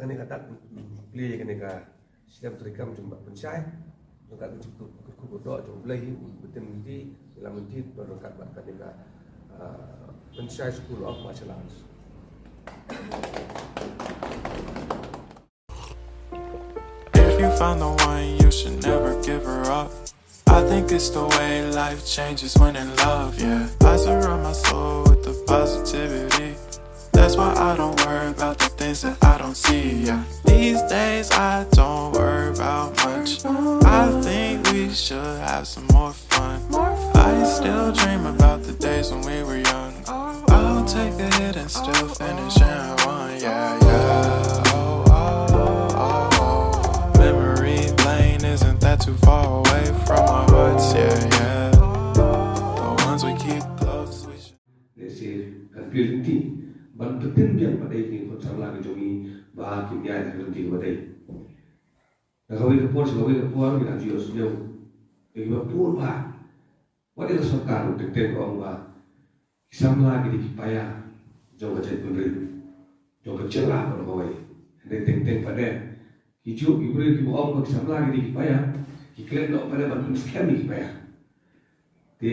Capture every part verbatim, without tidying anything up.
Kane ka dak plie ïa kane ka shlem treikam jong Bah Pynshai. Jong ka jingkyrkhu kyrdoh jong U Blei hi, u btin lynti, ïalam lynti, to ryngkat bad kane ka, ah, Pynshai School of Martial Arts. If you find the one, you should never give her up. I think it's the way life changes when in love, yeah. I surround my soul with the positivity. That's why I don't worry about the things that I don't see, yeah. These days I don't worry about much. I think we should have some more fun. I still dream about the days when we were young. I'll take a hit and still finish in one, yeah, yeah. Oh, oh, oh, oh. Memory lane isn't that too far away from our hearts, yeah, yeah. The ones we keep close, we should. Lehse kan plie lynti ban btin biang pat ïa ki khun samla ki jong ngi ba kin ïaid ha ka lynti kaba dei. Na kawei ka por sha kawei ka por ngi la ju ïohsngew ïa kiba bun bha. Wat ïa ka sorkar ruh teng teng ka ong ba ki samla ki dei ki paia jong ka jaitbynriew, jong ka jylla baroh kawei. Hynrei teng teng pat de ki juh ki briew kiba ong ba ki samla ki dei ki paia, ki klet noh pat de ban pynskhem ïa ki paia. Te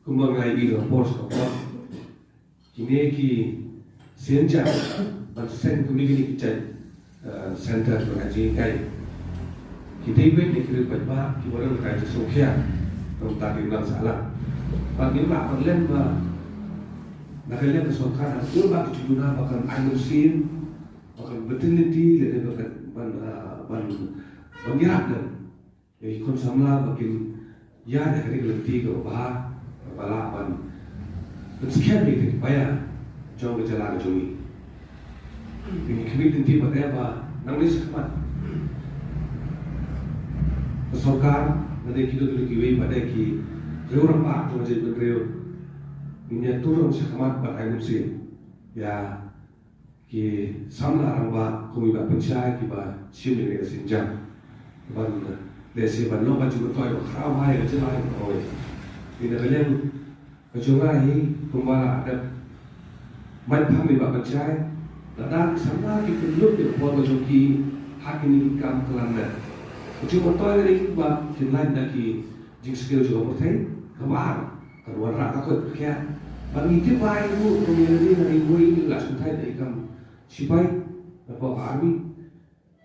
kumba ngi la ïohi na ka por sha ka por, kine ki sienjam ban seng kumne kine ki jait, eh, center jong ka jinghikai, ki dei beit na ki riew paidbah kiba don ka jingsngewkhia na ka bynta ki imlang sahlang. Bad ngim lah ban lem ba na ka liang ka sorkar ha kajuh ka jingduna ba kan ai mynsiem, ba kan btin lynti lane ba kan ban, ah, ban, ban ïarap lem ïa ki khun samla ba kin ïaid ha kane ka lynti kaba bha, kaba lah ban pynskhem ïa ki paia jong ka jylla ka jong ngi. Ngi khmih lynti pat de ba nangne shakhmat ka sorkar lane ki don kiwei pat de ki riew rangbah jong ka jaitbynriew, ngin ïatur shakhmat ban ai mynsiem ïa ki samla rangbah kum i Bah Pynshai kiba shim ïa kane ka sienjam ban, lehse ban long ka jingmyntoi ba khraw bha ïa ka jylla ïa ka roi. Te na ka liang ka jong nga hi kumba la dep mait phang i Bah Pynshai, lada ki samla ki pynlut ïa ka por ka jong ki ha kine ki kam khlem leh, ka jingmyntoi ka dei ba kin lait na ki jingsniew jong ka pyrthei. Kaba ar, kan wanrah ka koit ka khiah. Bad ngi tip ba ïa u, kum ïa lade na ïa uwei ngi la shongthait ïa i kam shipai, na pdeng ka army.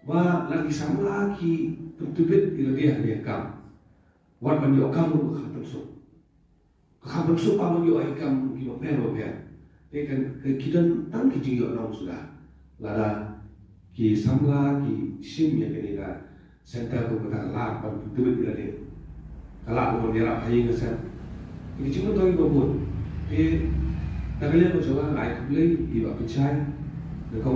Ba lada ki samla ki pyntbit ïa lade ha kane ka kam, wat ban ïoh kam ruh ka kham pynsuk. Ka kham pynsuk ba ban ïoh ïa i kam kiba pher ba pher. Te kan, ki don tang ki jingïohnong suda lada ki samla ki shim ïa kane ka center kum kata ka lad ban pyntbit ïa lade. Ka lad ban ïarap ha ïing ha sem. Ki jingmyntoi kiba bun. Te na ka liang ka jong nga nga ai khublei ïa i Bah Pynshai, na ka,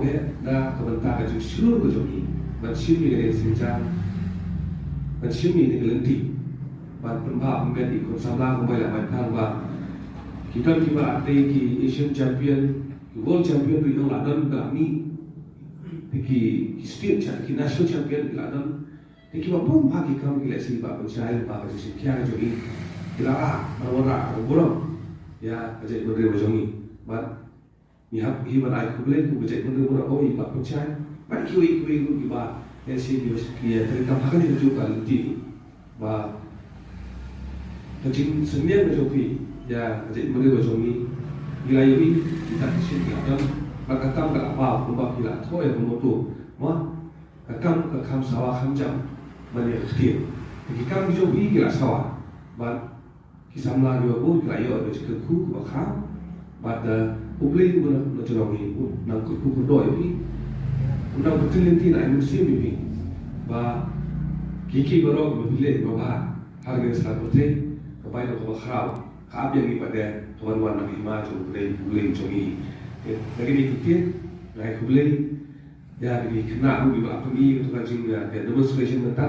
na ka bynta ka jingshlur ka jong i ban shim ïa kane ka sienjam, ban shim ïa kane ka lynti ban pynbha pynbeit ïa ki khun samla kumba i la mait phang ba ki don kiba la dei ki Asian champion, ki world champion ruh ki la don, ki la mih. Te ki, ki state cha-, ki national champion ki la don. Te kiba bun bha ki kam ki leh sha i Bah Pynshai lyngba ka jingshim khia ka jong i. Ki la rah ban wanrah ka burom ïa ka jaitbynriew ka jong i. Bad ngi hap hi ban ai khublei kum ka jaitbynriew baroh kawei ïa i Bah Pynshai bad kiwei kiwei ruh kiba lehse kiba, ki ïa treikam ha kane kajuh ka lynti. Ba ka jingsngewsih ka jong phi ïa ka jaitbynriew ka jong ngi, ngi la ïohi kita ki sien ki la don bad ka kam ka la paw kumba ki la thoh ïa ka motto, ma ka kam ka kham sawa kham jam ban ïa ka ktien. Ki kam ki jong phi ki la sawa bad ki samla kiba bun ki la ïoh ïa ka jingkyrkhu kaba khraw. Bad, eh, U Blei un nang, nang jrong ïa phi, un nang kyrkhu kyrdoh ïa phi, un nang pyntip lynti, nang ai mynsiem ïa phi ba ki, ki baroh kiba phi leh kiba bha ha kane ka sla pyrthei, ka bai long kaba khraw, ka ap ïa ngi pat de ka wan wan na ka hima jong U Blei, U Blei jong ngi. Te na kine ki ktien nga ai khublei ïa ki khynnah ruh kiba la pyni ïa ka jing, ïa ka demonstration mynta.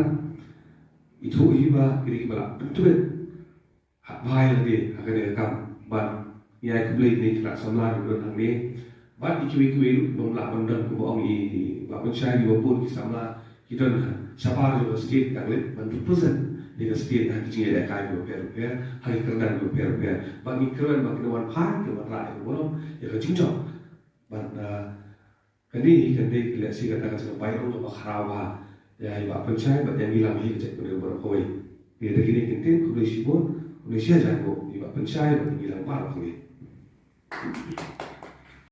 Ithuh hi ba kine kiba la pyntbit hap bha ïa lade ha kane ka kam. Bad ngi ai khublei ïa ki khynnah samla kiba don hangne bad ïa kiwei kiwei ruh bym lah ban don, kumba ong i Bah Pynshai, kiba bun ki samla ki don shabar jong ka state, ki dang leit ban represent ïa ka state ha ki jingïalehkai kiba pher bapher, ha ki kyrdan kiba pher bapher. Bad ngi kyrmen ba kin wan phai, kin wanrah ïa ka burom, ïa ka jingjop. Bad, ah, Kane hi kan dei ka lehse kata ka jingpynpaw kaba khraw bha ïa i Bah Pynshai bad ïa ngi lang hi ka jaitbynriew baroh kawei. Te da kine ki ktien khublei shibun, khublei shihajar nguh i Bah Pynshai bad ïa ngi lang baroh kawei.